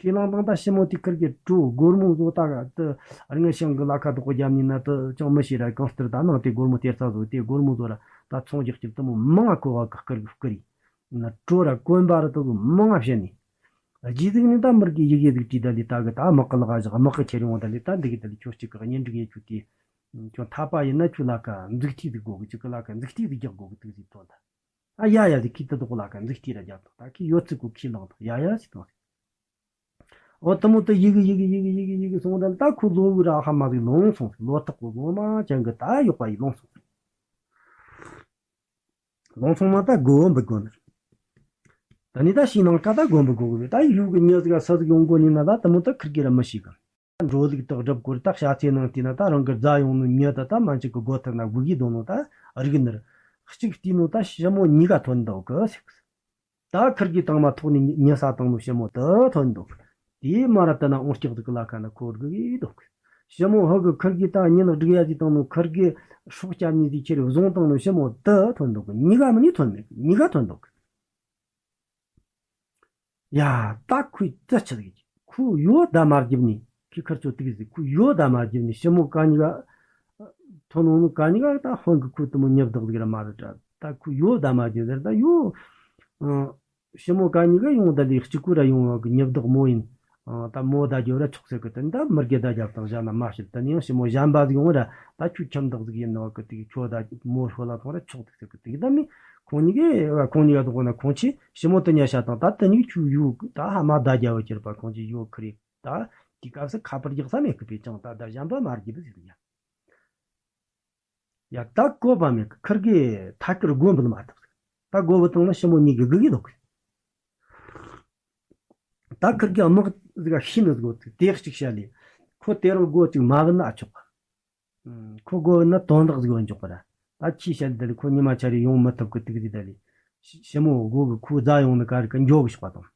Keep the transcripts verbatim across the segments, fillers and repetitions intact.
ཁས་བླངས་དང་ད་ཞི་མོ་དེ་ཁུར་གི་དྲོ་སྒོར་མོ་བཟོ་ད་དེ་རི་ངན་ཤང་གི་ལ་ཁ་དོག་པོ་རྒྱབ་ནས་ན་དེ་ཅང་མི་ཤེས་ར། གང་ལྟར་ད་ནང་དེ་སྒོར་མོ་སྟེར་ས་བཟོ་དེ་སྒོར་མོ་བཟོ་ར། ད་ཚོང་རྒྱག་རྒྱུ་དེ་མོ་མང་ང་ཁོ་བ་གི་བསྐུར་གི་བསྐུར་ཡིན། ན་དྲོ་ར་གོན་པ་ར་དེ་ཚོ་མང་ང་བཤད་ནས། རྗེས་ཟིག་ནས་ད་མིར་གི་ཡི་གེ་ཟིག་བྲིས་ད་ལི་ད་གི་ད་དམག་གི་ལག་བཞག་དམག་གི་ཁྱེར་ཡོང་ད་ལི་ད་འདི་གི་ད་ལི་ཁྱོད་གཅིག་གི་གཉེན་སྒྲིག་ཡེ་ཆུ་དེ། ཁྱོད་འཐད་པ་ཡིན་ན་ཁྱོད་ལ་ཁ་འཛུགས་ཐིག་ཟིག་དགོ་གི། གཅིག་གི་ལ་ཁ་འཛུགས་ཐིག་ཟིག་རྒྱག་དགོ་གི་དུག་ཟིག་དོན་ད། ཨ་ཡ་ཡ་ཟིག་ཁྱི་ད་དོག་ལ་ཁ་འཛུགས་ཐིག་ར་རྒྱག་དོག་ད་ཁྱི་ཡོད་ཚིག་གོ་ཁྱི་ལང་དོག་ཡ་ཡ་ཟིག་དང་། འོ་དེ་མོ་དེ་ཡི་གེ་ཡི་གེ་ཡི་གེ་ཡི་གེ་ཡི་གེ་སོང་ད་ད་ཁོ་ལོ་བུ་ར་ཧ་མ་ཟིག་ལོང་སོང་། ལོ་ཐག་གོ་ལོ་མ་ཅན་གི་ད་ཡོག་པ་ཡི་ལོང་སོང་། ལོང་སོང་མ་ད་སྒོ་འབུད་དགོ་ནི། ད་ནི་ད་ཤི་ནང་ཀ་ད་སྒོ་འབུད་དགོ་གི་ད་ཡུལ་གི་མྱི་ཟིག་ས་ཟིག་ཡོང་གོ་ནི་ན་ད་དེ་མོ་ད་ཁིར་གི་ར་མི་ཤི་གི། འགྲོ་ལུགས་དག་སྒྲུབ་སྐོར་ད་ཤ་ཚའི་ནང་དེ་ན་ད་རང་གི་རྫ་ཡོང་ནོ་མྱི་ད་ད་མན་ཆད་གི་སྒོ་ཐེར་ན་བུ་གི་དོ་ནོ་ད་རིག་ནི་ར། གཅིག་བལྟས་ནོ་ད་ཞི་མོ་གཉིས་ཀ་ཐོན་འདུག་གི་ཟེར་གི། ད་ཁིར་གི་དང་མ་ཐོག་ནས་ཉི་ས་དང་ནོ་ཞི་མོ་ད་ཐོན་འདུག། དེ་མ་ར་ད་ན་འོང་སྐྱག་ཟིག་ལ་ཁ་ན་ཁོར་གི་འདུག། ཞི་མོ་ཧ་གི་ཁིར་གི་ད་ཉིན་སྒྲིག་ཡ་ཟིག་དང་ནོ་ཁིར་གི་སྲོག་སྐྱབས་ནི་ཟིག་ཁྱེར་བཟུང་དང་ནོ་ཞི་མོ་ད་ཐོན་འདུག་གི། གཉིས་ཀ་མིན་ནི་ཐོན་མེད་གི། གཉིས་ཀ་ཐོན་འདུག་གི། ཡ། ད་ཁོས་ཙི་ཆི་ཟིག་ཁོ་ཡོ་ད་མ་རྒྱབ་ནི། ཁི་ཁར་ཚོ་ཏིག་ཟིག་ཁོ་ཡོ་ད་མ་རྒྱབ་ནི་ཞི་མོ་ག་ཉི་ག་ཐོན་ནོ་ནི་ག་ཉི་ག་ད་ཧོན་གི་ཁོ་དེ་མོ་ཉབ་བདག་ཟིག་ར་མ་རེད་དྲ། ད་ཁོ་ཡོ་ད་མ་རྒྱབ་ཟེར་ད་ཡོ། ཨ། ཞི་མོ་ག་ཉི་ག་ཡོང་ད་ལི་གཅིག་ཁོ་ར་ཡོང་བ་གི་ཉབ་བདག་མོ་ཡིན། ཨ། ད་མོ་ད་རྒྱབ་ར་ཆོག་ཟེར་གི། དེ་ད་མི་རྒྱ་ད་རྒྱབ་དང་བཞག་ན་མ་ཤེས། དེ་ནི་ཡང་ཞི་མོ་གཞན་པ་ཟིག་ཡོང་ར་ད་ཁྱོད་ཁྱིམ་བདག་ཟིག་ཡིན་ནོ་གི་ཏིག་ཁྱོད་ད་མོ་ཤོ་ལ་ཐོང་ར་ཆོག་ཟེར་གི་ཏིག་ད་མི། ཁོང་གཉིས་ཀས་ཁོང་གཉིས་ཀ་དོག་ན་ཁོང་ཆེ་ཞི་མོ་དུ་ཉ་ཤ་དང་ད་དུ་གཉིས་ཆུ་ཡུ་ད་ཧ་མ་ད་རྒྱ་བ་ཁྱེར་པ་ཁོང་ཆེ་ཡོ་ཁི་རེ། ད་དེ་སྐབས་སུ་ཁ་པར་རྒྱག་ས་མེད་གི་པས་ཀྱང་ད་ད་གཞན་པ་མ་རྒྱུ་ཟིག་ཡ། ཡ་ད་གོ་བ་མེད་གི། ཁིར་གི་ཐད་ཀར་སྒོ་འབུད་མ་ཐུབ་ཟིག། ད་སྒོ་བུད་བཏང་ན་ཞི་མོ་གཉིས་གི་སྒུག་གི་འདུག་གི། ད་ཁིར་གི་དམག་ཟིག་ཤི་ནི་ཟིག་དེ་གཅིག་བཤད་ལས། ཁོ་དེ་རང་སྒོ་གཅིག་མ་བུད་ན་ཨ་ཆོག་གི། ཁོ་དགོས་ན་དོན་དག་ཟིག་ཡོད་འཇོག་པ་ར། ད་ཁྱིས་བཤད་ལི་ད་ལི་ཁོ་ཉི་མ་ཆ་རེ་ཡོང་མི་ཐུབ་གི་ཏིག་ཟིག་ད་ལི། ཞི་མོ་དགོས་གི་ཁོ་རྫ་ཡོང་ནི་ག་རེ་གི་འགྱོ་གི་ཤོག་པ་དང་།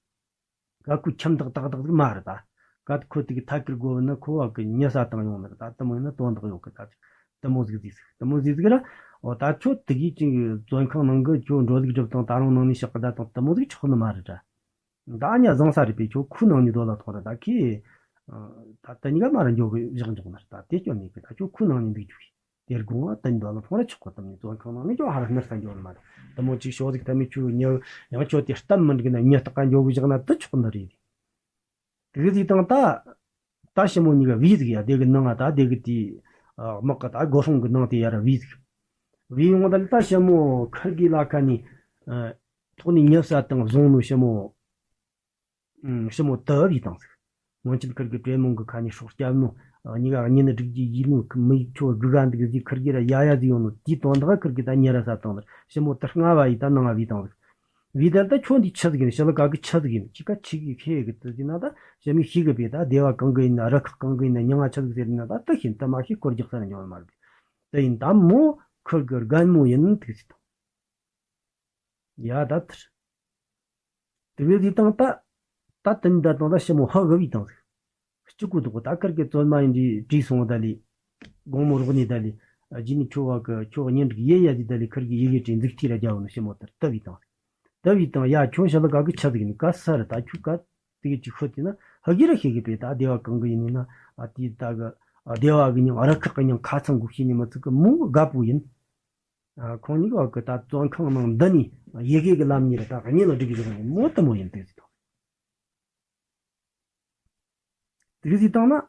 ག་ཁོ་ཁྱིམ་བདག་ཏག་ཏག་ཟིག་མ་རེད་ད། ག་ཁོ་ཏིག་ཐད་ཀར་དགོས་ན་ཁོ་བ་གི་ཉི་ས་དང་ཡོང་ནི་རེད་ད། དེ་མོ་ཡིན་ན་དོན་དག་ཡོད་གི་ད། དེ་མོ་ཟིག་ཟིག་ཟིག་དེ་མོ་ཟིག་ཟིག་ར། འོ་ད་ཁྱོད་ཏིག་གི་ཅིག་བཙོན་ཁང་ནང་གི་ཁྱོད་འགྲོ་ལུགས་སྒྲུབ་དང་ད་རུང་ནང་ནས་ཞག་གི་ད་དང་དེ་མོ་ཟིག་ཆོག་ནི་མ་རེད་ད། ད་ཉ་བཟང་ས་རེད་པས། ཁྱོད་ཁུ་ནང་ནས་རྡོ་ལ་ཐོང་ར་ད་ཁི། ད་ད་ཉི་ག་མ་ར་འགྱོ་གི་བཞག་འཇོག་ན་ར་ད་དེ་སྐྱོན་མེད་གི། ད་ཁྱོད་ཁུ་ནང་ནས་འདུག་རྒྱུ་གི། དེར་དགོངས་བ་ད་ཉི་རྡོ་ལ་ཐོང་ར་ཆོག་གི། དམ་ནས་བཙོན་ཁང་ནང་ནས་ཁྱོད་ཧ་ར་སྣུར་ས་འགྱོ་ནི་མ་རེད། དེ་མོ་ཅིག་ཞོ་ཟིག་ཐ་མི་ཁྱོད་ཉ་ཡང་ཁྱོད་དེ་སྟབས་མི་འགྲིག་ན་ཉ་སྟག་ག་འགྱོ་གི་བཞག་ན་ད་ཆོག་ནི་རེད། དེ་གི་ཟིག་དང་ད། ད་ཞི་མོ་གཉིས་ཀ་བུས་ཟིག་ཡ། དེ་གི་ནང་ང་ད་དེ་གི་དེ། དམག་གི་ད་སྒོ་སྲུང་གི་ནང་དེ་ཡ་ར་བུས་ཟིག། བུས་ཡོང་ད་ལ་ད་ཞི་མོ་ཁིར་གི་ལ་ཁ་ནས། ཐོག་ནས་ཉབ་ས་དང་བཟུང་ནོ་ཞི་མོ། ཞི་མོ་དུ་བུས་བཏང་ཟིག། སྔོན་ཆད་ཁིར་གི་བྲེ་མོང་གི་ཁ་ནས་སྲོག་སྐྱབས་ནོ། གཉིས་ཀ་གཉེན་སྒྲིག་རྒྱུ་ཡིན་ནོ་མི་ཁྱོད་སྒུག་ག་འདུག་ཟིག། ཁིར་གི་ར་ཡ་ཡ་ཟིག་ཡོང་ནོ་དེའི་དོན་དག་ཁིར་གི་ད་ཉེ་ར་ས་བཏང་ཟིག། ཞི་མོ་དུ་སྔ་བ་ཡིས་ད་ནང་ང་བུས་བཏང་ཟིག། བུས་ད་ལ་ད་ཁྱོད་འདི་ཆི་ཟིག་ཡིན། ཞི་ལི་ག་གི་ཆི་ཟིག་ཡིན། ཁྱི་ཀ་ཆི་གི་ཁེ་གི་དུ་ཟིན་ན་ད་ཞི་མི་ཤི་གི་པས། ད་སྡེ་བ་གང་གི་ཡིན་ན་རུ་ཁག་གང་གི་ཡིན་ན་མྱིང་ང་ཆི་ཟིག་ཟེར་ན་ད་དུ་ཤེས་ནི། དུ་མ་ཤེས་སྐོར་རྒྱག་ས་ར་འཇོག་ནི་མ་རེད། དེ་ཡིན་ད་མོ་ཁིར་གི་རྒན་མོ་ཡིན་ཐུག་ཟིག་དང་། ཡ་ད་ཐར། དེ་བས་དེ་དང་ད། ད་དེ་འདྲ་དང་ད་ཞི་མོ་ཧ་གི་བུས་བཏང་ཟིག། གཅིག་གུ་དོག་ད་ཁིར་གི་བཙོན་མ་ཡིན་དུས་བྲིས་སོང་ད་ལི། དགོང་མོ་རོགས་ནས་ད་ལི། རྗེས་ནས་ཁྱོད་བ་གི་ཁྱོད་གཉེན་སྒྲིག་ཡེ་ཡ་དེ་ད་ལི་ཁིར་གི་ཡི་གེ་བྲིས་འཛུགས་ཐིག་ར་རྒྱ་བོ་ནི་ཞི་མོ་དར་དུ་བུས་བཏང་ཟིག། དུ་བུས་བཏང་ཡ་ཁྱོད་ཞི་ལི་ག་གི་ཆི་ཟིག་ནི་ག་ས་ར་ད་ཁྱོད་ག་དེ་གི་ཅིག་ཤོད་དེ་ན་ཧ་གི་ར་ཤེས་གི་པས། ད་སྡེ་བ་གང་གི་ཡིན་ནི་ན་ཨ་དེ་ད་གི་སྡེ་བ་གི་མྱིང་རུ་ཁག་གི་མྱིང་ཁ་ཚང་གི་ཤེས་ནི་མི་ཚིག་གི་མོ་དགའ་པོ་ཡིན། ཨ། ཁོང་གཉིས་ཀ་གི་ད་བཙོན་ཁང་ནང་འདི་ནས་ཡི་གེ་གི་ལམ་གཉིས་རེ་ད་གཉིས་ལ་སྒྲིག་གི་བཞག་ནས་མོ་དེ་མོ་ཡིན་དེ་ཟིག་དང་། དེ་ཟིག་བཏང་ན།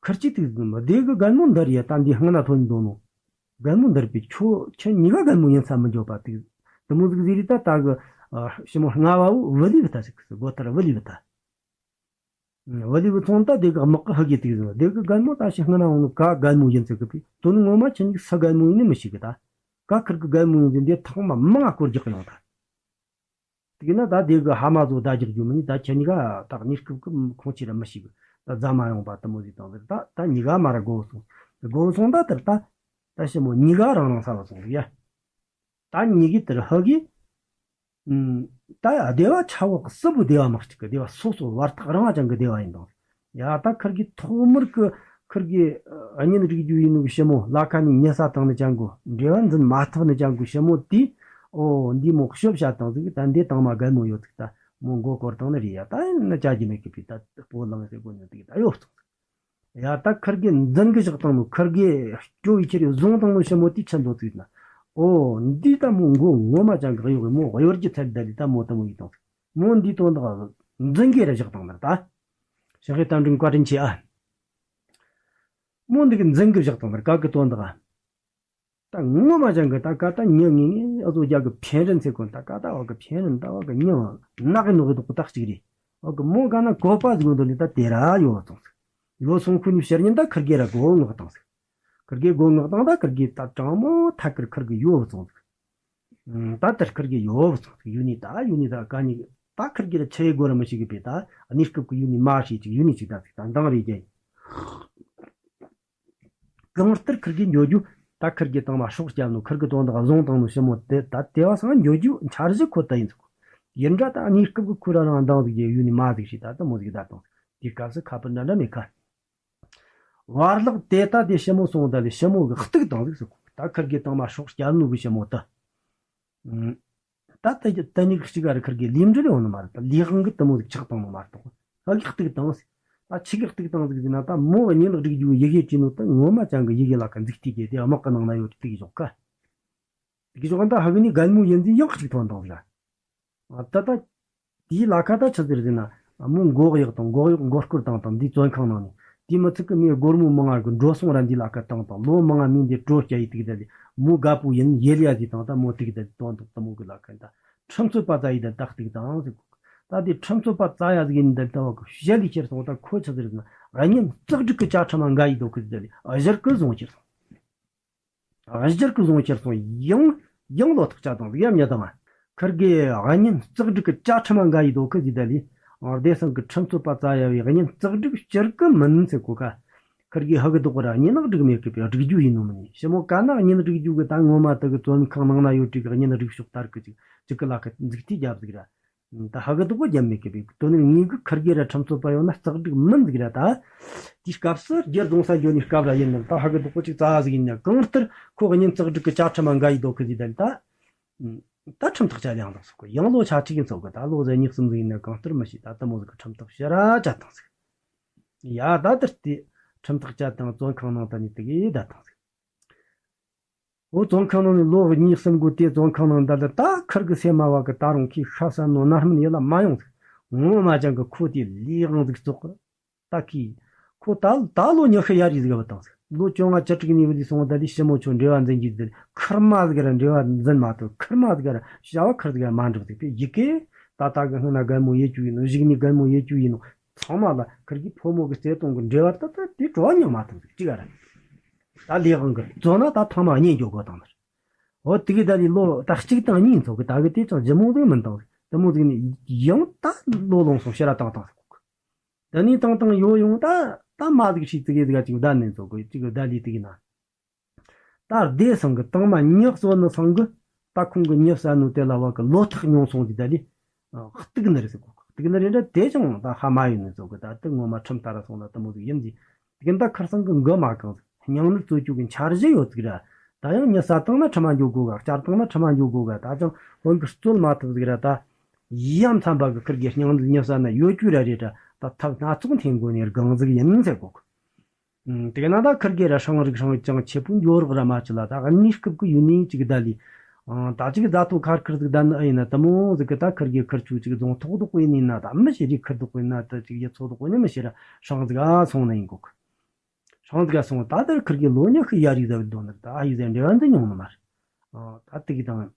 ཁིར་གཅིག་དེ་ཟིག་མ་བདེ་གི་རྒན་མོ་འདི་རེད་ཡ། ད་འདི་སྔ་ན་ཐོན་འདུག་ནོ། རྒན་མོ་འདི་རེད་པས། ཁྱོད་ཁྱེད་གཉིས་ཀ་རྒན་མོ་ཡིན་ས་མི་འཇོག་པ་དེ། དེ་མོ་ཟིག་ཟིག་རེད། ད་ད་གི་ཨ་ཞི་མོ་སྔ་བ་བོ་བུ་ལི་བུ་ད་ཟིག་གི་སྒོ་ལྟར་བུ་ལི་བུ་ད། བ་ལི་བུ་ཚོང་ད་དེ་གི་དམག་གི་ཧ་གི་ཏིག་ཟེར། དེ་གི་རྒན་མོ་ད་ཞིག་སྔ་ན་འོང་ནོ་ག་རྒན་མོ་ཡིན་ཟེར་གི་པས། དོན་ངོ་མ་ཁྱེད་གཉིས་སུ་རྒན་མོ་ཡིན་ནི་མི་ཤེས་གི་ད། ག་ཁིར་གི་རྒན་མོ་ཡིན་ཟེར་འདི་ཐོག་མ་མང་ང་སྐོར་རྒྱག་གི་ཡོང་ད། དེ་གི་ན་ད་དེ་གི་ཧ་མ་བཟོ་ད་རྒྱག་རྒྱུ་མིན་ནི་ད་ཁྱེད་གཉིས་ཀ་ད་གཉིས་སྐབས་གི་ཁོང་ཁྱེད་ར་མི་ཤེས་གི། ད་རྫ་མ་ཡོང་པ་དེ་མོ་ཟིག་དང་ཟེར། ད་ད་གཉིས་ཀ་མ་ར་དགོ་སོང་། དགོ་སོང་ད་དེར་ད། ད་ཞི་མོ་གཉིས་ཀ་རང་རང་ས་ལ་སོང་ཟིག་ཡ། ད་གཉིས་ཀྱི་དེར་ཧ་གི། ཨུམ། ད་སྡེ་བ་ཆ་བོ་གི་སྲིད་པའི་སྡེ་བ་མ་གཅིག་གི་སྡེ་བ་སོ་སོ་བར་ཐག་རིང་བ་ཅན་གི་སྡེ་བ་ཡིན་དང་། ཡ་ད་ཁིར་གི་ཐོག་མར་གི་ཁིར་གི་གཉེན་སྒྲིག་རྒྱུ་ཡིན་ནོ་གི་ཞི་མོ་ལ་ཁ་ནས་ཉེ་ས་བཏང་ནི་ཅན་གོ། འབྲེལ་བ་འཛིན་མ་ཐུབ་ནི་ཅན་གོ་ཞི་མོ་དེས། ཨོ་འདི་མོ་ཤོབ་བྱ་བཏང་ཟིག། ད་འདི་དང་མ་རྒན་མོ་ཡོད་ཟིག། ད་ མོ་མགོ་སྐོར་བཏང་ནི་རེད་ཡ། ད་ཡིན་ན་ཅག་གི་མེད་གི་པི་ད་སྤོ་ལངས་ཟེར་གོ་ནི་དེ་ད་ཡོད་ཚོད། ཡ་ད་ཁིར་གེ་འཛིན་གི་བཞག་བཏང་ནོ། ཁིར་གེ་སྐྱོ་བའི་ཁྱེར་བཟུང་བཏང་ནོ་ཞི་མོ་དེ་ཆི་འདོད་ཚིག་ན། ཨོ་འདི་ད་མོ་མགོ་ངོ་མ་ཅང་གི་གཡོག་གི་མོ་གཡོ་སྒྱུ་ཚད་ད་ལི་ད་མོ་ད་མོ་ཡི་དང་། མོ་འདི་དོན་དག་འཛིན་གི་ར་བཞག་བཏང་ནར་ད། ཞིང་ཧེ་རྟ་མགྲིན་བཀའ་དྲིན་ཆེ་ཨ། མོ་འདི་གི་འཛིན་གི་བཞག་བཏང་ནར་ཀ་གི་དོན་དག་ཨ། ད་ངོ་མ་ཅང་གི་ད་ཀ་ད་ཉི་ངེ་ངེ་ཨ་ཟོ་རྒྱ་གི་འཕེན་རིན་ཚེ་ཀོན་ད་ཀ་ད་བ་གི་འཕེན་རིན་ད་བ་གི་ཉི་ནག་གི་ནོ་གི་དོག་ད་གཅིག་རེད། བ་གི་མོ་ག་ན་གོ་པ་ཟིག་འདོད་ནི་ད་དེ་ར་ཡོད་བཙོང་ཟིག། ཡོད་སོང་ཁུ་ནི་ཕྱིར་ཉིན་ད་ཁིར་གེ་ར་སྒོ་ངག་བཏང་ཟིག། ཁིར་གེ་སྒོ་ངག་བཏང་ད་ཁིར་གེ་ད་དྲང་མོ་ཐད་ཀར་ཁིར་གེ་ཡོད་བཙོང་ཟིག། ཨང་། ད་ལྟར་ཁིར་གེ་ཡོད་བཙོང་ཟིག། ཡུ་ནི་ད་ཡུ་ནི་ད་ག་ནི་ད་ཁིར་གེ་ར་ཆེ་གོ་ར་མི་ཞིག་གི་པེ་ད་གནས་སྐབས་ཀྱི་ཡུ་ནི་མ་ཤེས་ཅིག་ཡུ་ནི་ཅིག་ད་ཟིག་ད་འདང་རེ་རྒྱ་ཡིན། གང་ལྟར་ཁིར་གེ་འགྱོ་རྒྱུ། ད་ཁིར་གེ་དང་མ་སྲོག་བསྐྱལ་ནོ། ཁིར་གེ་དོན་དག་བཟུང་བཏང་ནོ་ཞི་མོ་དེ་ད་དེ་བ་སང་འགྱོ་རྒྱུ་འཆར་གཞི་ཁོ་ད་ཡིན་ཟིག། ཡིན་འདྲ་ད་གནས་སྐབས་ཀྱི་ཁོ་ར་རང་འདང་ཟིག་ཡེ་ཡུ་ནི་མ་ཟིག་ཤི་ད་ད་མོ་ཟིག་ད་དང་དེ་སྐབས་སུ་ཁ་པར་འདྲ་འདྲ་མེད་ཁ། བར་ལག་དེ་ད་དེ་ཞི་མོ་སོང་ད་ལས་ཞི་མོ་གི་གཏུག་བཏང་ཟིག་ཟིག། ད་ཁིར་གེ་དང་མ་སྲོག་བསྐྱལ་ནོ་གི་ཞི་མོ་ད། ད་ལྟ་ལྟ་ཉིག་གཅིག་ག་རེ་ཁིར་གི་ལས་འབྲེལ་ཡོང་ནི་མ་རེད། ད་ལས་དབང་གི་དུ་མོ་ཟིག་ཆགས་བཏང་ནི་མ་རེད། ད་ཧ་གི་གཏུག་བཏང་ཟིག། ད་ཆི་གི་གཏུག་བཏང་ཟིག་ཟེར་ན། ད་མོ་གི་གཉེན་སྒྲིག་རྒྱུ་ཡི་གེ་བྲིས་ནོ་ད་ངོ་མ་ཅང་གི་ཡི་གེ་ལ་ཁ་འཛུགས་ཐིག་གི་དེ་དམག་གི་ནང་ན་ཡོད་དེ་གི་ཞོག་ཁ། དེ་གི་ཞོག་ད་ཧ་གི་ནི་རྒན་མོ་ཡིན་ཟིག་ཡང་གཅིག་ཐོན་བཏང་ཟིག། ད་ད་དེའི་ལ་ཁ་ད་ཆི་ཟིག་ཟེར་ན། མོ་མགོ་གཡོག་དང་མགོ་གཡོག་མགོ་སྐོར་བཏང་དང་འདི་བཙོན་ཁང་ནང་ནས། དེ་མི་ཚིག་གི་མི་སྒོར་མོ་མང་ང་གི་འགྲོ་སོང་ར་འདི་ལ་ཁ་བཏང་དང་། ལོ་མང་ང་མི་འདི་བྲོ་སྐྱ་ཡི་ཐིག་ད་ལི་མོ་དགའ་པོ་ཡིན་ཡེ་ལི་ཡ་ཟིག་དང་། ད་མོ་ཐིག་ད་ལི་དོན་དག་ད་མོ་གི་ལ་ཁ་ད་ཁྲིམས་རྩོད་པ་ཙ་ཡི་ད་ད་ཐིག་དང་ཟིག། ད་དེ་ཁྲིམས་རྩོད་པ་ཙ་ཡ་ཟིག་ཡིན་ད་ལྟ་བ་གི་ཞལ་ལི་ཁྱེར་སོང་། ད་ཁོ་ཆི་ཟིག་ཟེར་ན། གཉེན་བཙག་སྒྲིག་གི་བཅའ་ཁྲིམས་འགའ་ཡི་དོ་གི་ཟིག་ད་ལི་གཞིར་གི་བཟུང་ཁྱེར་སོང་། གཞིར་གི་བཟུང་ཁྱེར་སོང་། ཡང་ཡང་ལོ་ཐག་བཅད་དང་ཟིག་ཡ་མྱི་དང་། ཁིར་གི་གཉེན་བཙག་སྒྲིག་གི་བཅའ་ཁྲིམས་འགའ་ཡི་དོ་གི་ཟིག་ད་ལི། སྡེ་སང་གི་ཁྲིམས་རྩོད་པ་ཙ་ཡ་བའི་གཉེན་བཙག་སྒྲིག་བསྐྱུར་གི་མིན་ཟེར་གོ་ཁ། ཁིར་གི་ཧ་གི་དོག་གི་ར་གཉེན་སྒྲིག་མེད་གི་པའི་སྒྲིག་རྒྱུ་ཡིན་ནོ་མིན་ནི། ཞི་མོ་ག་ན་གཉེན་སྒྲིག་རྒྱུ་གི་ད་ངོ་མ་དག་གི་བཙོན་ཁང་ནང་ན་ཡོད་དྲི་གི་གཉེན་སྒྲིག་ཕྱོགས་ལྟར་གི་ཅིག་ཅིག་གི་ལ་ཁ་འཛུགས་ཐིག་རྒྱབ་ཟིག་ར། ད་ཧ་གི་དོག་གོ་རྒྱབ་མེད་གི་པའི་དོན་ནི་ངེས་གི་ཁིར་གི་ར་ཁྲིམས་རྩོད་པ་ཡོད་ན་བཙག་སྒྲིག་མིན་ཟིག་ར་ད། དེའི་སྐབས་སུ་རྒྱལ་རྫོང་ས་འགྱོ་ནི་སྐབས་ར་ཡིན་ནམ། ད་ཧ་གི་དོག་གོ་ཅིག་རྩ་ཟིག་ཡིན་ན། གང་ལྟར་ཁོ་གཉེན་བཙག་སྒྲིག་གི་བཅའ་ཁྲིམས་འགའ་ཡི་དོ་གི་ཟིག་ད་ལི་ད། ད་ཁྲིམས་ཐག་བཅད་ཡང་དང་སོགས་གི་ཡང་ལོ་ཆ་ཁྲིག་ཡིན་ཚོགས་གི། ད་ལོ་ཟེར་ཉིག་གསུམ་ཟིག་ཡིན་ན་གང་ལྟར་མི་ཤེས། ད་ད་མོ་ཟིག་གི་ཁྲིམས་ཐག་ཕྱི་ར་བཅད་བཏང་ཟིག། ཡ་ད་དེར་དེ་ཁྲིམས་ཐག་བཅད་བཏང་བཙོན་ཁང་ནང་ད་ནི་དེ་གི་བསྡད་བཏང་ཟིག། འོ་བཙོན་ཁང་ནང་ནས་ལོ་གཉིས་གསུམ་འགོར་ཏེ་བཙོན་ཁང་ནང་བསྡད་ད། ད་ཁིར་གི་སེམས་མ་བ་གི་ད་རུང་ཁོས་ཤ་ཟ་ནོ་རྣམ་སྨིན་ཡིད་ལ་མ་ཡོང་ཟིག། ངོ་མ་ཅང་གི་ཁོ་དེ་ལས་དབང་ཟིག་བཙོག་གི། ད་ཁོས་ཁོ་ད་ད་ལོ་ཉི་ཤུ་ཡར་རེ་ཟིག་བུད་བཏང་ཟིག། ལོ་བཅོ་ལྔ་བཅུ་དྲུག་ནས་བུད་དེ་སོང་བ་ད་དེ་ཞི་མོ་ཆོ་འབྲེལ་བ་འཛིན་རྒྱུ་ཟིག། ཁིར་མ་ཟིག་ར་འབྲེལ་བ་འཛིན་མ་ཐུབ། ཁིར་མ་ཟིག་ར་བྱ་བ་ཁིར་ཟིག་ར་མ་འགྲུབ་ཟིག་པས་ཡི་གེ། ད་ད་གི་སྔོན་ན་རྒན་མོ་ཡེ་རྒྱུ་ཡིན་ནོ། གཞུག་ནས་རྒན་མོ་ཡེ་རྒྱུ་ཡིན་ནོ། ཚང་མ་ལ་ཁིར་གི་ཕོ་མོ་གི་བརྩེ་དུང་གི་འབྲེལ་བ་ད་ད་དེ་བྲོ་བ་མྱོང་མ་ཐུབ་ཟིག་ཅིག་ག་ར། ད་ལས་དབང་གི་བཙོན་ན་ད་ཐང་མ་གཉེན་འགྱོ་དགོས་བཏང་ནི་རེད། འོ་དེ་གི་ད་ལི་ལོ་ད་གཅིག་དང་གཉིས་ཚོགས་གི། ད་གི་དེ་ཅང་ལྗིད་མོ་ཟིག་མིན་བཏང་ཟིག། དེ་མོ་ཟིག་ནི་ཡང་ད་ལོ་ལོངས་སོང་ཕྱིར་ར་བཏང་བཏང་ཟིག་གོ་གི། དེ་ནས་བཏང་བཏང་ཡོད་ཡོང་ད་ད་མ་ཟིག་ཤི་ཙི་གེ་ཟིག་ག་ཅིག་བསྡད་ནས་ཚོགས་གི་ཅིག་བསྡད་ལི་དེ་གི་ན། ད་སྡེ་སང་གི་དང་མ་མྱི་གསོད་ནི་སང་གི། ད་ཁོང་གི་མྱི་བསད་ནོ་དེ་ལ་བ་གི་ལོ་ཐག་ཉུང་སོང་ཟིག་ད་ལི། གཏུག་ནི་རེད་ཟེར་གོ། གཏུག་ནི་རེད་འདྲ་དེ་ཅང་ད་ཧ་མ་ཡོད་ནི་ཟེར་གོ། ད་དེ་ངོ་མ་ཁྲིམས་ལྟར་སོང་ན་དེ་མོ་ཟིག་ཡིན་ཟིག། དེ་གི་ད་ཁར་སང་གི་མགུ་མ་གང་ཟིག། སྙིང་ནད་རྩོད་རྒྱུ་གི་འཆར་གཞི་ཡོད་ཟིག་ར། ད་ཡང་མྱི་བསད་བཏང་ན་ཁྲིམས་མ་འགྱོ་དགོ་ག། བསྐྱར་བཏང་ན་ཁྲིམས་མ་འགྱོ་དགོ་ག། ད་ཅང་དོན་གི་རྩོད་མ་ཐུབ་ཟིག་ར། ད་ཡ་མཚན་པ་གི་ཁིར་གི་སྙིང་ནད་མྱི་བསད་ན་ཡོད་རྒྱུ་ར་རེད་ར། ད་ཐབས་སྣ་ཚོགས་འཐེན་དགོ་ནི་སྒང་ཟིག་ཡིན་ཟེར་གོ། ཨང་། དེ་ན་ད་ཁིར་གེ་ར་ཧྲང་རིག་ཧྲང་ཅང་ཆེ་པོ་འགྱོ་རོགས་ར་མ་ཆི་ལ། ད་གནས་སྐབས་ཀྱི་ཡུན་ནི་ཅིག་ད་ལི། ཨང་། ད་ཅིག་རྫ་ཐོ་ཁར་ཁིར་ཟིག་ད་ནི་ཨེ་ཡིན་ན་དེ་མོ་ཟིག་གི་ད་ཁིར་གེ་ཁིར་ཆུ་ཅིག་རྫོང་ཐོག་དོག་ཡིན་ན་ད་མི་ཤེས། རི་ཁིར་དོག་ཡིན་ན་ད་ཅིག་ཡི་ཚོ་དོག་ཡིན་ན་མི་ཤེས་ར། ཧྲང་ཟིག་ཨ་སོང་ན་ཡིན་གོ་གི། ཧྲང་ཟིག་ཨ་སོང་ད་དེར་ཁིར་གེ་ལོ་ཉི་ཤུ་ཡར་རེ་ཟིག་བུད་དོ་ནི་རེད། ད་ཨ་ཡི་ཟེར་འབྲེལ་བ་འདི་ཉུང་ནི་མ་རེད། ཨང་། ད་དེ་གི་དང་།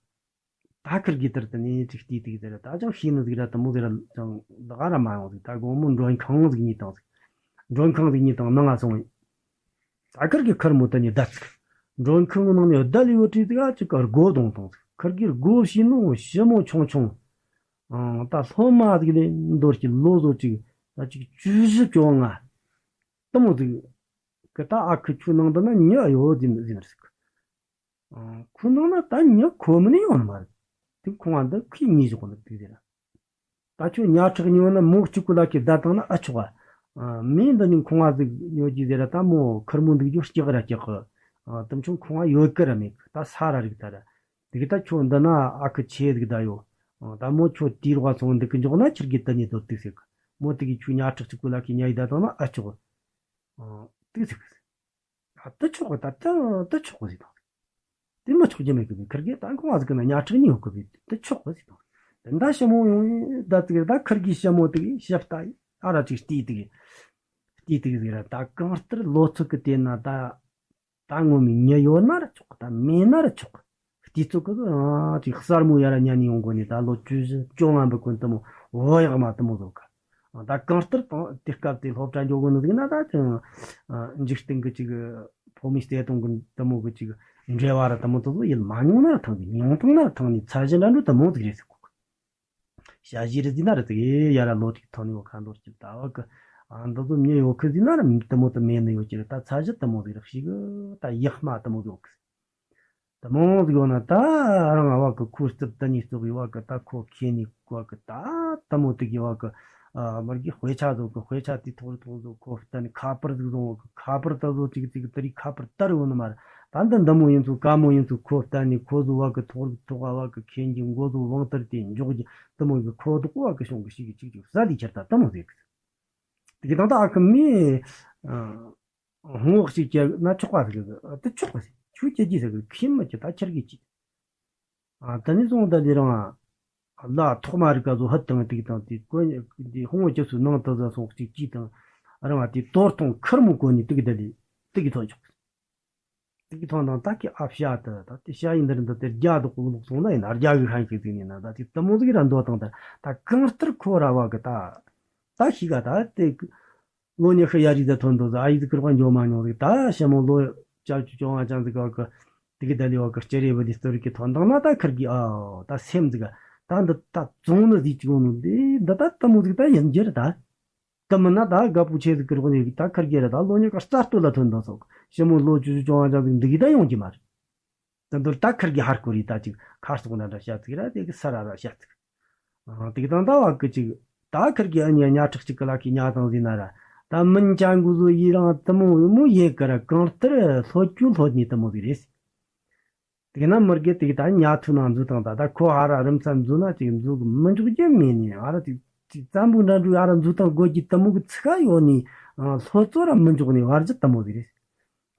ད་ཁིར་གི་དེར་དེ་ནས་ཅིག་བལྟས་དེ་གི་དེར་ད་ཅང་ཤེས་ནི་ཟིག་ར་དེ་མོ་ཟིག་ར་ཅང་ལག་ར་མ་ཡོང་ཟིག། ད་དགོང་མོ་མགྲོན་ཁང་ཟིག་གཉིས་དང་ཟིག། མགྲོན་ཁང་ཟིག་གཉིས་དང་ནང་ང་སོང་། ད་ཁིར་གི་ཁིར་མོ་དེ་ནས་བསྡད་ཟིག། མགྲོན་ཁང་ནང་ནས་བསྡད་ཡོད་དུས་ཟིག་ཨ་ཅིག་གི་སྒོ་རྡུང་བཏང་ཟིག། ཁིར་གི་སྒོ་ཕྱེས་ནོ་ཞི་མོ་ཆུང་ཆུང་། ཨང་། ད་སློབ་མ་ཟིག་ལས་མདོར་གྱི་ལོ་ཟོ་ཅིག་ད་ཅིག་བཅུ་བཞི་བཅོ་ལྔ་དེ་མོ་ཟིག་གི། ད་ཨ་ཁུ་ཁྱོད་ནང་དུ་ན་མྱི་ཡོད་ཟིན་ཟིན་ཟིག། ཨང་། ཁོ་ནང་ན་ད་མྱི་ཁོམ་ནི་ཡོད་ནི་མ་རེད། དེ་ཁོང་བ་འདི་ཁོས་ཉོས་བཞག་ནི་དེ་ཟེར། ད་ཁྱོད་ཉ་ཁྲག་ཉོ་ན་མོ་གཅིག་གུ་ལ་ཁྱེར་བསྡད་བཏང་ན་ཨ་ཆོག་ག། ཨ། མི་འདི་ནི་ཁོང་བ་ཟིག་ཉོ་རྒྱུ་ཟེར་ར། ད་མོ་ཁེར་མོ་འདུག་རྒྱུ་སྐྱག་ར་སྐྱག་གི། ཨ། དེ་མཆོང་ཁོང་བ་ཡོད་གི་ར་མེད་གི། ད་ས་ར་རིག་ད་ར། དེ་གི་ད་ཁྱོད་འདི་ན་ཨ་ཁུ་ཆེ་ཟིག་ད་ཡོད། ད་མོ་ཁྱོད་དེའི་རོགས་སོང་འདུག་གི་འཇོག་ན་ཁིར་གི་དེ་ནས་སྡོད་དུས་ཟེར་གི། མོ་དེ་གི་ཁྱོད་ཉ་ཁྲག་ཅིག་གོ་ལ་གི་ཉ་ཡི་ད་དང་ན་ཨ་ཆོག་གི། དུས་ཟེར་གི། ཨ་དུ་ཆོག་གི། ད་དུ་དུ་ཆོག་གི་ཟེར་དང་། དེ་མི་ཆོག་རྒྱུ་མེད་གི་བས། ཁིར་གི་ད་ཁོང་ཨ་ཟིག་གི་ན་ཉ་ཁྲག་གཉིས་ཡོད་གི་བས། དུ་ཆོག་གི་ཟེར་དང་། དེ་འདྲ་ཞི་མོ་ཡོང་ཡི་ད་ཟིག་ད་ཁིར་གི་ཞི་མོ་དེ་གི་ཞབས་ལྟ་ཡི་ཨ་ར་ཅིག་བལྟས་དེ་གི། བལྟས་དེ་གི་ཟིག་ར་ད་གང་ལྟར་ལོ་ཚོད་གི་དེ་ན་ད། ད་ངོ་མའི་མྱི་ཡོད་ན་ར་ཆོག་གི། ད་མེད་ན་ར་ཆོག་གི། དུས་ཚོད་གི་ཨ་ཅིག་གསར་མོ་ཡར་ར་ཉན་ནས་ཡོང་གོ་ནི་ད་ལོ་བཅུ་བཞི་བཅོ་ལྔ་འབུད་གོ་ནི་དེ་མོ་བོ་ཡག་མ་དེ་མོ་ཟིག་གི། ད་གང་ལྟར་དང་དེ་སྐབས་དེ་སློབ་གྲྭ་འགྱོ་གོ་ནི་ཟིག་ན་ད་ཅིག་འཇིག་རྟེན་གི་ཅིག་ཕོ་མོའི་བརྩེ་དུང་གི་དེ་མོ་གི་ཅིག་འབྲེལ་བ་ར་དེ་མོ་དེ་ཚོ་ཡིད་མ་མྱོང་ན་ར་ཐང་གི། མྱོང་ཐང་ན་ར་ཐང་ནི་ཚད་གཞི་འདྲ་འགྲོ་དེ་མོ་ཟིག་རེད་ཟེར་གོ་གི། ཞ་ཞི་རི་ཟི་ན་རི་ཟི་ཡ་ར་ལོ་ཅིག་ཐང་ནི་བ་ཁ་འདོར་གྱི་ད་བ་གི། ཨ་འདི་ཚོ་མྱི་ཡོད་གི་ཟི་ན་ར་དེ་མོ་དེ་མེད་ནི་ཡོད་ཀྱི་རེད། ད་ཚ་ཞི་དེ་མོ་ཟིག་རེད་ཤི་གི། ད་ཡག་མ་དེ་མོ་ཟིག་ཡོད་གི། དེ་མོ་ཟིག་ཡོད་ན་ད་རང་བ་གི་ཁོའི་རྩིབ་དེ་ནས་བཙོག་གི་བ་གི། ད་ཁོ་ཁེ་ནི་བ་གི་ད་དེ་མོ་དེ་གི་བ་གི། ཨ་མར་གི་དཔེ་ཆ་ཟོ་གི། དཔེ་ཆ་དེ་ཐོག་རི་ཐོག་ཟོ་ཁོ་བསྟན་ནི་ཁ་པར་ཟིག་བཟུང་བ་གི། ཁ་པར་དེ་ཟོ་ཅིག་ཅིག་དེ་རི་ཁ་པར་དར་ཡོད་ནི་མ་རེད། ད་འདི་འདི་མོ་ཡིན་ཚུལ་ག་མོ་ཡིན་ཚུལ་ཁོ་བསྟན་ནས། ཁོ་ཟོ་བ་གི་ཐོག་རིག་ཐོག་བ་གི་ཁེན་གྱི་མགོ་ཟོ་བང་ཏར་དེ་འཇོག་གི། དེ་མོ་གི་ཁོ་དོག་བ་གི་བྱུང་གི་ཞིག་གི་ཅིག་ཅིག་ས་ལི་ཁྱེར་ད་དེ་མོ་ཟེར་གི། དེ་གི་དང་ད་ཨ་ཁུ་མི་ཧོང་བོག་ཅིག་ཀྱ་ན་ཆོག་པ་ཟེར་གི། དེ་ཆོག་པ་ཟེར། ཁྱོད་ཀྱ་ཀྱི་ཟེར་གི། ཁྱིམ་མི་ཀྱ་ད་ཁྱེར་གི་ཅིག་ཨ་དེ་ནས་བཟུང་ད་དེ་རང་ལ་ཐོག་མ་རིག་ག་ཟོ་ཧད་དང་དེ་གི་དང་དེ་ཀོ་དེ་ཧོང་བོ་ཀྱ་སུ་ནང་དུ་ཟ་སོང་ཅིག་ཅིག་དང་། རང་ང་དེ་དོར་ཐོང་ཁུར་མོ་གོ་ནི་དེ་གི་ད་ལི་དེ་གི་ཐོན་ཆོག་དེ་གི་ཐོན་དང་ད་ཀི་ཨ་ཕྱ་དེ་ད་དེ་ཤ་ཡི་འདིར་འདི་དེ་རྒྱ་དོག་གོ་ལོག་སོང་ན་ཡིན་ན་རྒྱ་གི་ཧན་ཤིག་ཟིག་ནི་ན་ད་དེ་དེ་མོ་ཟིག་ར་འདོ་དང་ད་ད་གང་ལྟར་ཁོ་ར་བ་གི་ད་ད་ཤི་ག་ད་དེ་ལོ་ཉི་ཤུ་ཡར་རེ་ད་ཐོན་འདུག་ཟེར། ཨ་ཡེ་ཟིག་གི་རོགས་འཇོག་མ་མྱོང་ཟིག་ད་ཞི་མོ་ལོ་བཅུ་བཅུ་བཅོ་ལྔ་ཅན་ཟིག་ག་གི་དེ་གི་ད་ལི་བ་གི་སྐྱེ་རེ་བ་ལི་སྟོར་གི་ཐོན་དང་ན་ད་ཁར་གི་ཨ་ད་སེམས་ཟིག་ད་འདི་ད་བཙོང་ནི་ཟིག་ཅིག་ཡོང་ནོ་འདི་འདི་ད་དེ་མོ་ཟིག་ད་ཡིན་རྒྱུ་རེད་ད། དེ་མིན་ན་ད་དགའ་པོ་ཆེ་ཟིག་གི་རོགས་ནས་ད་ཁར་གི་རེད་ད་ལོ་ཉི་ཤུ་རྩ་སྟོད་ལ་ཐོན་འདུག་ཟེར། ཞི་མོ་ལོ་བཅུ་བཅུ་བཅོ་ལྔ་ཅན་ཟིག་འདི་གི་ད་ཡོང་གི་མ་རེད། དེ་འདོར་ད་ཁིར་གི་ཧར་སྐོར་རི་ད་ཅིག་ཁ་སོག་ན་འདྲ་བྱ་ཚིག་ར་དེ་གི་ས་ར་ར་བྱ་ཚིག་ཨང་དེ་གི་དང་ད་བ་གི་ཅིག་ད་ཁིར་གི་ཨ་ཉི་ཉ་ཁྲག་ཅིག་གི་ལ་ཁི་ཉ་དང་ཟིན་ན་ར་ད་མིན་ཅང་གུ་ཟོ་ཡི་རང་དེ་མོ་མོ་ཡེ་གི་ར་གང་ལྟར་ལྷོད་རྒྱུ་ལྷོད་ནི་དེ་མོ་ཟིག་རེད། དེ་གི་ན་མི་རྒི་དེ་གི་ད་ཉ་ཐུ་ནང་འཛུལ་དང་ད་ད་ཁོ་ཧ་ར་རིམ་ས་འཛུལ་ན་ཅིག་འཛུལ་གི་མི་འཇུག་རྒྱུ་མེད་ནི་ཨ་ར་ཅིག་ཅིག་བཙན་པོ་འདྲ་འདྲ་ཨ་ར་འཛུལ་དང་དགོས་ཀྱི་དེ་མོ་གི་ཚིག་ཡོད་ནི་ལྷོད་ཙོ་ར་མི་འཇུག་ནི་བར་གྱི་དེ་མོ་ཟིག་རེད།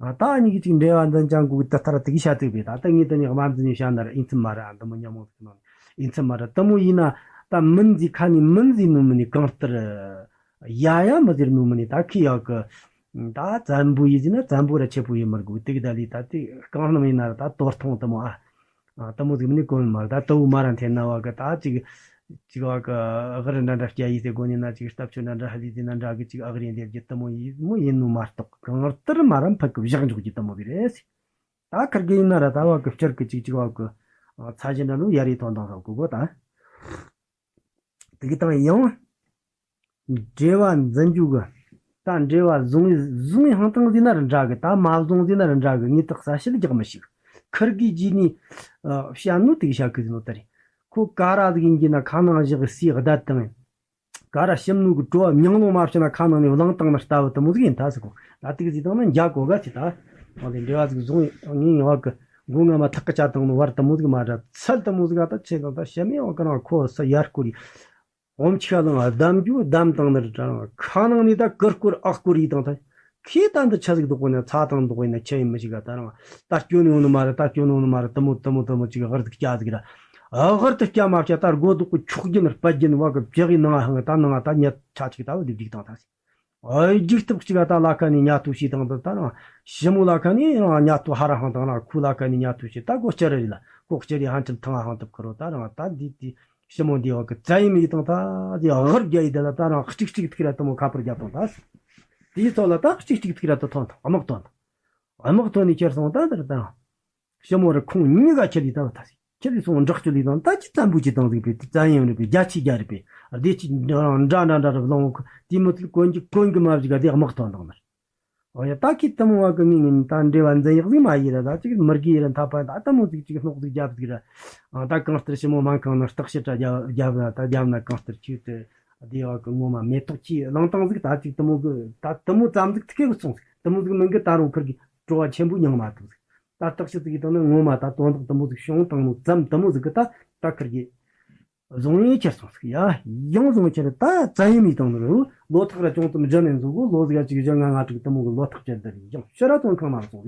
ཨ་ད་ཨ་ནི་གི་ཅིག་འབྲེལ་བ་འཛིན་ཅང་གུ་གི་ད་ལྟ་ར་དེ་གི་བྱ་ཚིག་པས་ད་ལྟ་ངས་དེ་ནས་དམར་འཛིན་ནས་བྱ་ན་ར་ཨིན་ཚིམ་མ་ར་འདི་མོ་ཉམས་མོ་ཟིག་ནང་ཨིན་ཚིམ་མ་ར་དེ་མོ་ཡིན་ན་ད་མིན་ཟིག་ཁ་ནས་མིན་ཟིག་ནུ་མི་ནི་གང་ལྟར་ཡ་ཡ་མི་ཟེར་ནུ་མི་ནི་ད་ཁི་ཡག་གི་ད་བཙན་པོ་ཡིན་ཟིན་ན་བཙན་པོ་ར་ཆེ་པོ་ཡིན་མི་དགོས་དེ་གི་ད་ལི་ད་དེ་རྐང་སྣམ་ཡིན་ན་ར་ད་དོར་ཐོང་དེ་མོ་ཨ། ཨ་དེ་མོ་ཟིག་མིན་ནི་གོ་མི་མ་ར་ད་དེ་བོ་མ་ར་འཐེན་ན་བ་གི་ད་ཅིག་ཅིག་བ་གི་ཨ་གར་འདྲ་འདྲ་སྐྱ་ཡིས་ཟེར་གོ་ནི་ན་ཅིག་སྟབས་ཆོ་འདྲ་འདྲ་ཧ་ལི་ཟེར་ན་འདྲ་གི་ཅིག་ཨ་གར་ཡིན་དེ་རྒྱུ་དེ་མོ་ཡིན་མོ་ཡིན་ནོ་མ་གཏོགས་གང་ལྟར་མ་ར་ཕ་གི་བཞག་འཇོག་རྒྱུ་དེ་མོ་ཟིག་རེད། ད་ཁར་གི་ཡིན་ན་ར་ད་བ་གི་བསྐྱར་གི་ཅིག་ཅིག་བ་གི་ཨ་ཚ་ཞི་འདྲ་ནོ་ཡ་རེ་ཐོན་དང་ས་གོ་གོ་ད། དེ་གི་དང་ཡང་འབྲེལ་བ་འཛིན་རྒྱུ་གི་ད་འབྲེལ་བ་བཟུང་བཟུང་ཡང་དང་ཟིན་ན་ར་འདྲ་གི་ད་མ་བཟུང་ཟིན་ན་ར་འདྲ་གི་ངས་ད་གསལ་བཤད་རྒྱག་མི་ཤེས། ཁིར་གི་རྗེས་ནས་ཨ་བཤད་ནོ་དེ་གི་བཤད་གི་ཟིན་ནོ་ད་རེད། ཁོ་ག་ར་ཟིག་ཡིན་གྱི་ན་ཁ་ནང་བཞག་གི་སའི་བརྡ་དང་། ག་ར་ཞིམ་ནོ་གི་བྲོ་བ་མྱང་ལོང་མ་བྱས་ན་ཁ་ནང་ནས་བླངས་བཏང་ན་ལྟ་བུ་དེ་མོ་ཟིག་ཡིན་ད་ཟེར་གོ། ད་དེ་གི་ཟིག་དང་ན་འཇའ་གོ་ག་ཚེ་ད། འོ་དེ་འབྲེལ་བ་ཟིག་བཟུང་ངས་བ་གི་མགོ་རྔ་མ་ཐག་གི་བཅད་བཏང་ནོ་བར་དེ་མོ་ཟིག་མ་ར་ཚད་དེ་མོ་ཟིག་ཨ་ད་ཆེ་གང་ད་ཞི་མོ་བ་གི་རང་ཁོ་ས་ཡར་སྐོར་རི། འོམ་ཆི་ཁ་ལང་བསྡམ་རྒྱུ་བསྡམ་བཏང་ནི་རེད་དྲ་ཁ་ནང་ནས་ད་ཀིར་སྐོར་ཨག་སྐོར་ཡིས་དང་ད། ཁྱེད་ད་འདི་ཆ་ཟིག་འདུག་གོ་ན་ཚ་དང་འདུག་གོ་ན་ཆ་ཡིན་མི་ཞིག་ག་ད་རང་ད་སྐྱོན་ཡོང་ནི་མ་རེད། ད་སྐྱོན་ཡོང་ནི་མ་རེད། དེ་མོ་དེ་མོ་དེ་མོ་ཅིག་གི་ཨ་གར་དུ་སྐྱ་ཟིག་ར། ཨ་གར་དུ་སྐྱ་མ་སྐྱ་ད་སྒོ་དུག་གི་ཆོག་རྒྱུ་ནི་སྤད་རྒྱུ་ནི་བ་གི་བྱ་གི་ནང་ང་ཧང་ད་ནང་ང་ད་ཉ་ཆ་ཅིག་ད་བ་འདི་བསྒྲིགས་དང་ད་སི། ཨ་རྒྱུག་ཐུབ་ཅིག་ག་ད་ལ་ཁ་ནས་ཉ་ཐུ་ཤི་དང་ད་ད་རང་ཞི་མོ་ལ་ཁ་ནས་རང་ཉ་ཐུ་ཧ་ར་ཧང་དང་རང་ཁུ་ལ་ཁ་ནས་ཉ་ཐུ་ཤི་ད་སྒོ་ལྕགས་རི་ལ་སྒོ་ལྕགས་རི་ཧང་ཅིན་ཐང་ང་ཧང་ཐུབ་ཁི་རོ་ད་རང་ད་འདི་དེ། ཞི་མོ་འདི་བ་གི་བཙན་ཡིན་མི་དང་ད་དེ་ཨ་གར་རྒྱ་ཡི་དེ་ལ་ད་རང་གཅིག་གཅིག་ཐུག་ར་དེ་མོ་ཁ་པར་རྒྱབ་དང་ད། དེའི་ཚོ་ལ་ད་གཅིག་གཅིག་ཐུག་ར་ད་ཐོན་དང་དམག་ཐོན་དང་། དམག་ཐོན་ནས་ཁྱེར་སོང་ད་དེར་ད་རང་། ཞི་མོ་ར་ཁོང་གཉིས་ཀ་ཁྱེར་ལི་ད་བ་ད་སི་ཁྱེར་ལི་སོང་འབྲོག་ཁྱེར་ལི་དང་ད་ཅི་བཙན་པོ་ཅི་དང་ཟིག་པས་དེ་བཙན་ཡིན་རེད་པས་རྒྱ་ཆེ་རྒྱ་རེད་པས་སྡེ་ཆེ་འདྲ་འདྲ་འདྲ་ར་བློང་གི་དེ་མོ་ཚིག་གོན་གྱི་གོན་གྱི་མ་བཞི་ག་དེ་དམག་ཐོན་དང་ནར། ཨོ་ཡ་ད་ཁྱེད་དེ་མོ་བ་གི་ངས་ངས་ད་འབྲེལ་བ་འཛིན་ཡག་ཟིག་མ་ཡིན་ར། ད་ཅིག་མི་དགེ་ཡི་ར་འཐབ་པ་ད་དེ་མོ་ཟིག་ཅིག་སྣོག་ཟིག་རྒྱབ་ཟིག་ར། ཨ་ད་གང་ལྟར་ཞི་མོ་སྨན་ཁང་ན་བརྟག་དཔྱད་ར་རྒྱབ་རྒྱབ་ན་ད་རྒྱབ་ན་གང་ལྟར་ཁྱེད་དེ་སྡེ་བ་གི་ངོ་མ་མེ་ཏོག་ཁྱེད་བླངས་བཏང་ཟིག་ད་ཅིག་དེ་མོ་གི་ད་དེ་མོ་ཙམ་ཟིག་ཐུག་གི་སོང་ཟིག་དེ་མོ་ཟིག་མིན་གི་ད་རུང་ཁིར་གི་སྤྲོ་བ་ཆེན་པོ་མྱངས་མ་ཐུབ་ཟིག་ད་བརྟག་དཔྱད་ཟིག་གི་དང་ནི་ངོ་མ་ད་དོན་དག་དེ་མོ་ཟིག་བྱུང་བཏང་ནོ་ཙམ་དེ་མོ་ཟིག་གི་ད་ད་ཁིར་གི། བཟུང་ཡས་ཁྱེར་སོང་ཟིག་ཡ། ཡང་བཟུང་ཁྱེར་ད་བཙན་གཡེམ་ཡས་བཏང་ནི་རེད། ལོ་ཐག་ར་ཅུང་ཙམ་རྒྱུན་ནས་འཛུགས་གོ། ལོ་ཟིག་གཅིག་བཞི་ལྔ་ལྔ་དྲུག་དེ་མོ་གི་ལོ་ཐག་བཅད་དེ་རེད། ཡང་ཕྱིར་ར་བཙོན་ཁང་ནང་སོང་ཟིག།